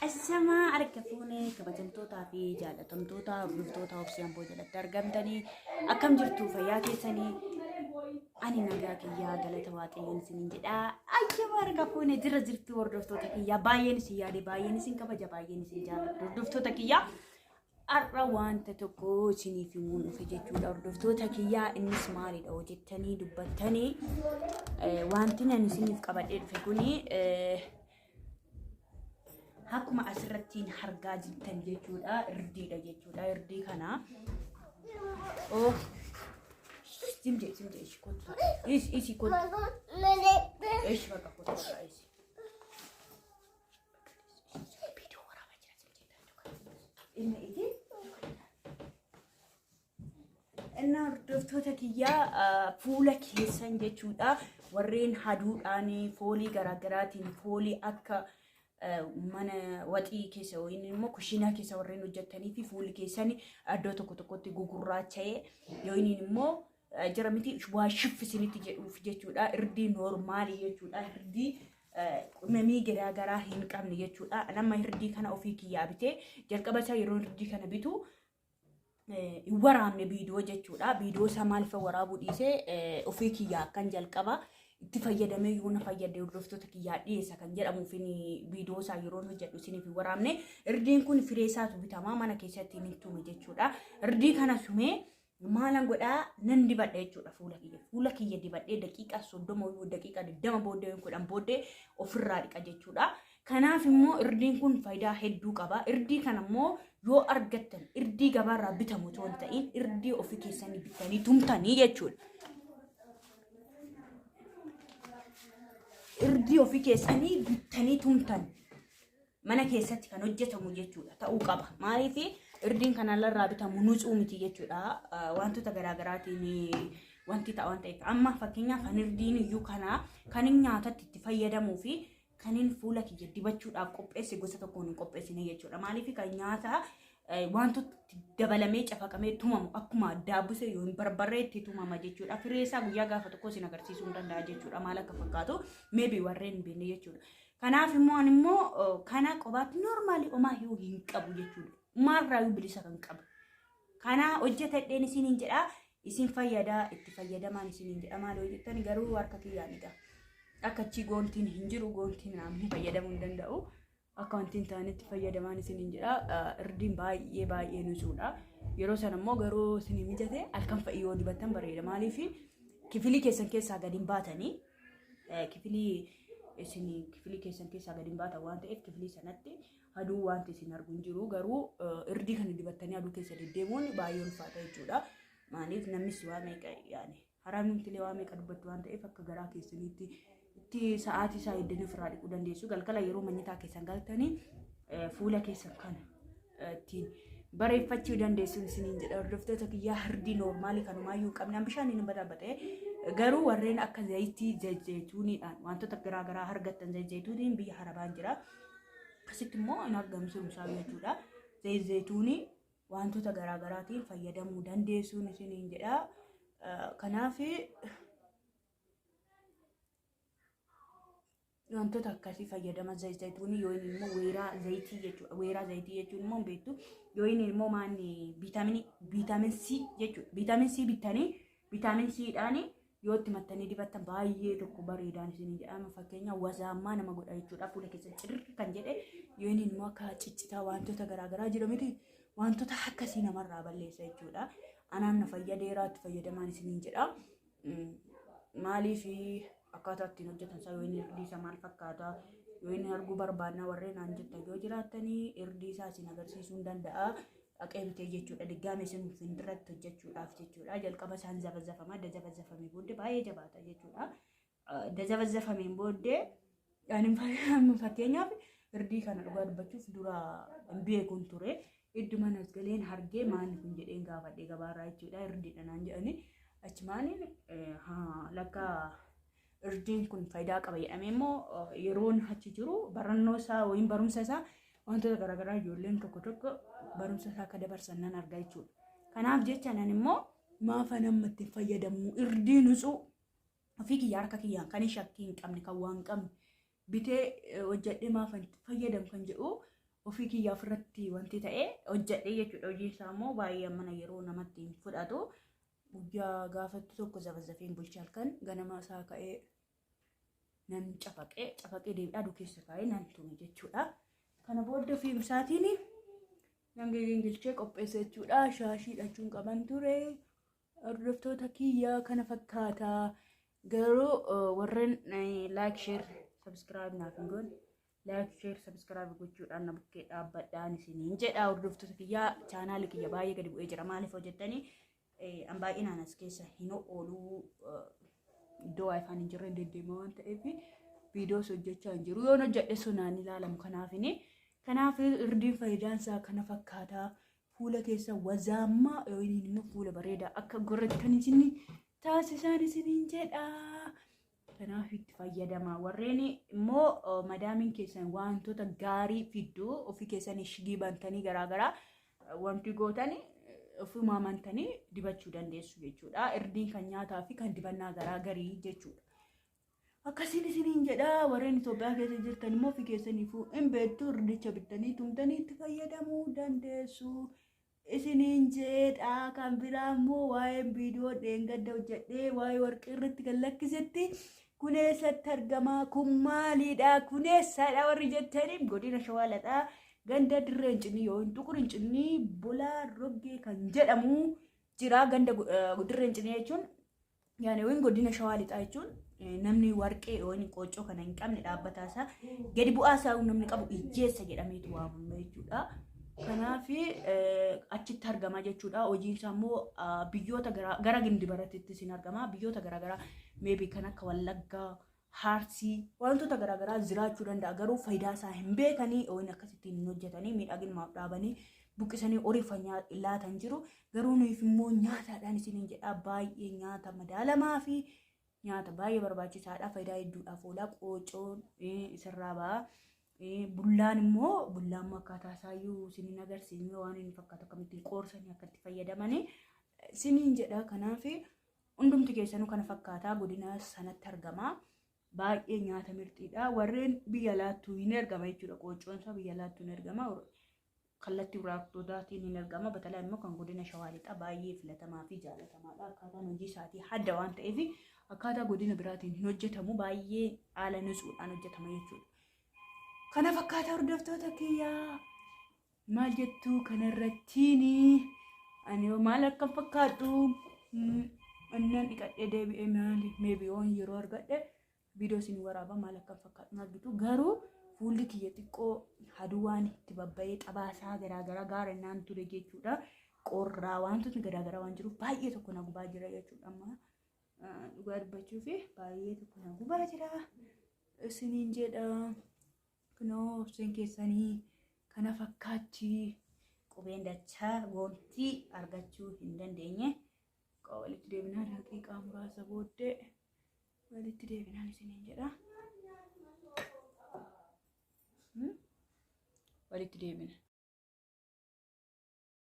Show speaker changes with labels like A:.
A: Ashamaa harka fuune kabajamtootaa fi jaallatamtoota hordoftoota Obsii Amboo jalatti argamtanii akkam jirtu fayyaa keessanii ani nagaa kiyyaa galata waaqayyoon isiniin jedha. Ashamaa harka fuune jira jirtu hordoftoota kiyyaa baay'een isin yaade baay'een isin kabaja baay'een isin jaalladha hordoftoota kiyyaa. Har'a wanta tokko isiniif himuun dhufe jechuudha hordoftoota kiyyaa innis maalidha hojjettanii dubbattanii wanti ani isiniif qabadhee dhufe kuni Akkuma asirratti argaa jirtan jechuudha. Irdiidha jechuudha. Irdii kana. Oh. Simje, simje, ishi kottu. Ishi, ishi kottu. Ishi bakka kottu. Ishi. Viidiyoo waraabaa jira simje. Inni iji. Innaa hordoftoota kiyyaa fuula keessan jechuudha warreen haduudhaan foolii garaagaraatiin foolii akka mana waxii keessa yookiin immoo kushiinaa keessa warreen hojjettanii fi fuulli keessan iddoo tokko tokkotti gugurraacha'ee yookiin immoo jira miti waa shiffisinitti jedhuuf jechuudha irdii noormaalii jechuudha irdii qimamii garaagaraa hin qabne jechuudha nama irdii kana ofii kiyyaa bitee jalqaba isaa yeroo irdii kana bitu hin waraabne viidiyoo jechuudha. Viidiyoo isaa maaliif waraabuu dhiisee ofii kiyyaa akkan jalqaba itti fayyadamee yoo na fayyade hordoftoota kiyyaa dhiyeessa kan jedhamuuf viidiyoo isaa yeroo hojjedhu isiniif hin waraabne. Irdiin kun firee isaatu bitamaa mana keessatti hin tume jechuudha. Irdii kana tumee maalan godhaa nan dibadha jechuudha fuula kiyya. Fuula kiyya dibadhee daqiiqaa 30 daqiiqaa 20 booddee 10 booddee ofirraa dhiqa jechuudha. Kanaaf immoo irdiin kun faayidaa hedduu qaba. Irdii kana immoo yoo argattan irdii gabaarraa bitamu otoo hin ta'in irdii ofii keessanii bittanii tumtanii jechuudha. Irdii ofii keessanii bittanii tumtan mana keessatti kan hojjetamu jechuudha ta'uu qaba. Maaliif irdiin kan alarraa bitamu nutsuu miti jechuudha. Wantoota garaagaraatiin wanti ta'a waan ta'eef amma fakkeenyaaf kan irdiin iyyuu kana kan nyaatatti itti fayyadamuu fi kanin fuula kiyya dibachuudhaaf qopheesse gosa tokkoon hin qopheessine jechuudha. Maaliif kan nyaata wantoota dabalamee cafaqamee tumamu akkuma daabbisee yoo hin barbarree itti tumama jechuudha. Firee isaa guyyaa gaafa tokko isin agarsiisuu hin danda'a jechuudha. Maal akka fakkaatu maybe warreen hin beekne jechuudha. Kanaaf immoo ani immoo kana qobaatti noormaali homaa hi'uu hin qabu jechuudha. Maalraayyuu bilisa kan qabu. Kana hojjetadheen isiniin jedha. Isin fayyada itti fayyadamaan isiniin jedha maal hojjettan garuu harka kiyyaan egaa. Akka achii goontiin hin jiru goontiin namni fayyadamuu hin danda'u. Akka wanti hin taanetti fayyadamaan isiniin jedha. Irdiin baay'ee baay'ee nusuudha. Yeroo sana immoo garuu isinii mijate halkan fa'i yoo dibattan bareeda. Maaliif kifilii keessan keessaa gadi hin baatanii kifilii isin kifilii keessan keessaa gadi hin baatan waan ta'eef kifilii sanatti aduu wanti isin argu hin jiru. Garuu irdii kana dibattanii aduu keessa deddeemuun baay'ee ulfaata jechuudha. Maaliif namnis waa meeqa yaani haraamumtilee waa meeqa dubbattu waan ta'eef akka garaa keessaniitti itti sa'aatii isaa eeddanii ofirraa dhiquu dandeessu. Galgala yeroo manyitaa keessan galtanii fuula keessan kana ittiin bareeffachuu dandeessu isiniin jedha. Hordoftoota kiyyaa hirdii noormaalii kanumaayyuu hin qabne bishaan hin batabatee garuu warreen akka zayitii zayituuniidhaan wantoota garaa garaa argattan zayituuniin biyya harabaan jira. Akkasitti immoo hin argamsu isaa jechuudha. Zayituunii wantoota garaa garaatiin fayyadamuu dandeessuun isiniin jedha. Kanaaf wantoota akkasii fayyadama zayituunii yoo inni immoo weeraa zayitii jechuudha. Weeraa zayitii jechuun immoo beektu yoo inni immoo maanni viitaaminii viitaamin C jechuudha. Viitaamin C bittanii viitaamin C dhaan yoo itti mattanii dibattan baay'ee tokko bareedaan isiniin jedhama. Fakkeenya wazaammaa nama godha jechuudha. Fuula keessa cirri kan jedhe yoo inni immoo akka ciccitaa wantoota garaagaraa jira miti wantoota akkasii namarraa balleessa jechuudha. Anaan na fayyadeeraa itti fayyadamaan isiniin jedha. Maaliif akkaataa ittiin hojjetan isaa yoo inni irdii isaa maal fakkaata yoo inni arguu barbaadna warreen naan jettan yoo jiraattanii irdii isaa isin agarsiisuu hin danda'a. Dhaqee bitee jechuudha. Diggaame isin findirratti hojjechuudhaaf jechuudha. Jalqaba isaan zabazafama. Adda zabazafamee booddee baay'ee jabaata jechuudha. Adda zabazafameen booddee ani fakkeenyaaf irdii kana dhugaa dubbachuuf dura hin beekuun ture. Idduma as galeen hargee maali kun jedheen gaafadhe gabaarraa jechuudha. Irdiidha naan jedhani. Achumaan lakka irdiin kun faayidaa qaba jedhamee immoo yeroon achi jiru barannoo isaa yookiin barumsa isaa wantoota garaagaraa ijoolleen tokko tokko barumsa isaa akka dabarsan nan arga jechuudha. Kanaaf jecha nan immoo maafa nama itti fayyadamu irdii nutsuu ofii kiyya harka kiyyaan kan shakkii hin qabne kan waan qabne bitee hojjedhee maafa itti fayyadamu kan jedhu Ofii kiyya ofirratti wanti ta'e hojjedhe jechuudha. Hojiin isaa immoo baay'ee mana yeroo namatti hin fudhatu. Guyyaa gaafatti tokko zafazafeen bulchee halkan ganama isaa ka'ee nan cafaqee cafaqee deebi'ee aduu keessa kaa'ee nan tume jechuudha. Kana booda ofii isaatiin nan gingilchee qopheesse jechuudha. Shaashii hidhachuun qaban ture. Hordoftoota kiyya kana fakkaata. Garuu warreen like, share, subscribe naaf hin goone, like, share, subscribe gochuudhaan na bukkee dhaabbadhaan isiniin jedha. Hordoftoota kiyyaa, chaanaalii kiyya baay'ee gadi bu'ee jira. Maaliif hojjettanii an baay'inaan as keessa hin ooluu, iddoo WiFi'n hin jirre deddeema waan ta'eef viidiyoos hojjechaa hin jiru. Yoon hojjedhe sunaan ilaalamu kanaafini. Kanaaf irdiin faayidaan isaa kana fakkaata. Fuula keessa wazaammaa yookiin immoo fuula bareedaa akka godhattan isin taasisaan isiniin jedha. Kanaaf itti fayyadama. Warreen immoo madaamiin keessan wantoota gaarii fidduu ofii keessanii shigii bantanii garaagaraa wanti gootan ofuma amantanii dibachuu dandeessu jechuudha. Irdiin kan nyaataa fi kan dibannaa garaagarii jechuudha. Akkasiin isiniin jedha. Warreen Itoophiyaa keessa jirtan immoo ofii keessaniifuu hin beektu, irdicha bittanii tumtanii itti fayyadamuu dandeessu. Isiniin jedha. Kan biraa immoo waa'een viidiyoo dheengadda hojjedhee waa'ee warqii irratti kan lakkisetti, kun eessatti argama, kun maalidha, kun eessadha warri jettanii, godina Shawaa Lixaa, ganda Dirree Hincinnii yoo hin Xuqur Hincinnii Bulaa Roggee kan jedhamu jira. Ganda Dirree Hincinnii jechuun yaani yookiin godina Shawaa Lixaa jechuun namni warqee yookiin qooccoo kana hin qabne dhaabbataa isaa gadi bu'aa isaa namni qabu ijjeessa jedhameetu waamama jechuudha. Kanaaf achitti argama jechuudha. Hojiin isaa immoo biyyoota gara gindi baratittis hin argama. Biyyoota garaagaraa maybe kan akka Wallaggaa, Arsii, wantoota garaagaraa jiraachuu danda'a. Garuu faayidaa isaa hin beekanii yookiin akkasittiin hin hojjetanii, miidhaginumaaf dhaabanii buqqisanii horiif laatan jiru. Garuu nuuf immoo nyaataadhaan isiniin jedha, baay'ee nyaata madaalamaa fi nyaata baay'ee barbaachisaadha. Faayidaa hedduudhaaf oola. Qoocoon isarraa ba'a. Bullaan immoo, bullaan immoo akkaataa isaayyuu isiniin agarsiisne, waan inni fakkaatu, akkamittiin qoorsanii akka itti fayyadamanii isiniin jedha. Kanaaf hundumti keessanuu kana fakkaataa godina sanatti argama. Baay'ee nyaata mirxiidha. Warreen biyya laattuu hin ergama jechuudha. Qoocoon isaa biyya laattuu hin ergama. Kallattii waraabtotaatiin hin ergama. Batalaa immoo kan godina Shawaa Lixaa baay'ee filatamaa fi jaalatamaadha. Akkaataan hojii isaatii adda waan ta'eef akkaataa godina biraatiin hin hojjetamu. Baay'ee haala nutsuudhaan hojjetama jechuudha. Kana fakkaata, hordoftoota kiyyaa. Maal jettuu kanarrattiini? Ani maal akkam fakkaadhu? Annan dhiqadhee deebi'ee maali? Maybe yoon yeroo argadhe viidiyoo isin waraaba, maal akkam fakkaadhu argitu. Garuu fuulli kiyya xiqqoo aduu waan itti babba'ee xabaasaa garaagaraa gaara naan ture jechuudha. Qorraa wantootni garaagaraa waan jiruuf baay'ee tokko na gubaa jira jechuudha amma. Dhugaa dubbachuu fi baay'ee tokko na gubaa jira. Isiniin jedha. Kunoo obseen keessanii kana fakkaatti. Qubeen dachaa goontii argachuu hin dandeenye. Walitti deebinaa, daqiiqaa muraasa booddee walitti deebinaan isiniin jedha. Walitti deebina.